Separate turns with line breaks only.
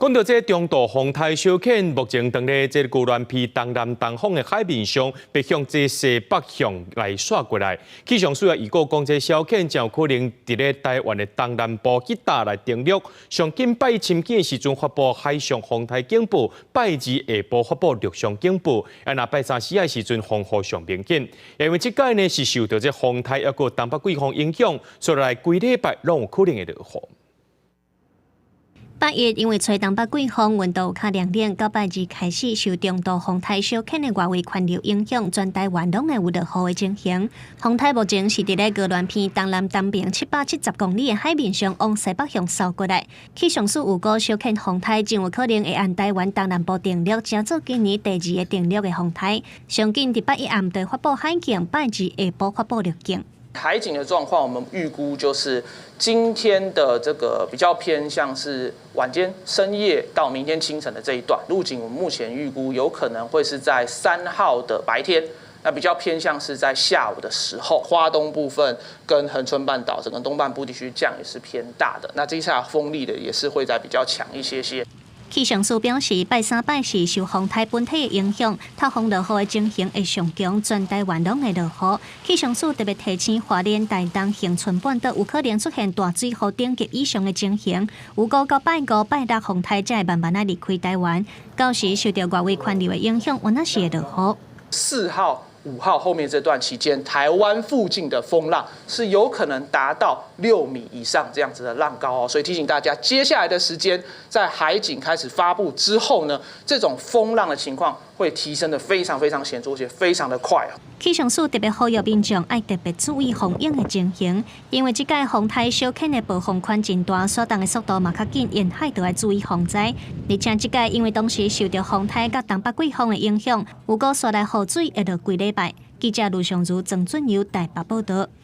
講到這中度風台小犬，目前當咧這個宜蘭縣東南東方的海面上，欲向這西北向來徙過來。氣象署也預告講，這小犬真有可能佇咧台灣的東南部去搭來登陸。上緊拜一深更的時陣發布海上風台警報，拜二下晡發布陸上警報。啊，若拜三時的時陣風雨上明顯。因為這擺呢是受到這風台抑閣東北季風影響，所以來規禮拜攏有可能會落雨。
拜一因為吹東北季風，溫度較涼冷。到拜二開始受中度風台小犬的外圍環流影響，全台灣攏會有落雨的情形。風台目前是佇咧宜蘭縣東南東邊770公里的海面上往西北向掃過來。氣象署預估小犬風台真有可能會按台灣東南部登陸，成做今年第二個登陸的風台。上緊佇拜一暗就發布海警，拜二下晡發布陸警。
海警的狀況，我們預估就是今天的這個比較偏向是晚間深夜到明天清晨的這一段。陸警，我們目前預估有可能會是在3號的白天，那比較偏向是在下午的時候，花東部分跟恆春半島整個東半部地區降雨是偏大的。那這一下風力的也是會在比較強一些些。
氣象署表示，拜三、拜四受風台本體的影響，透風落雨的情形會上強，全台灣攏會落雨。氣象署特別提醒，花蓮、台東、恆春半島有可能出現大水雨等級以上的情形。預估到拜五、拜六風台才會慢慢仔離開台灣，到時受著外圍環流的影響，原來是會落雨。
4號、5號後面這段期間，台灣附近的風浪是有可能達到6米以上這樣子的浪高哦，所以提醒大家，接下來的時間在海警開始發布之後呢，這種風浪的情況會提升得非常非常顯著，而且非常的快哦。
氣象署特別呼籲民眾愛特別注意風湧的情形，因為這擺風台小犬的暴風圈真大，徙動的速度嘛較緊，沿海都愛注意防災。而且這擺因為當時受著風台佮東北季風的影響，預估紲來雨水會落規禮拜。記者盧尚如、曾俊友台北報道。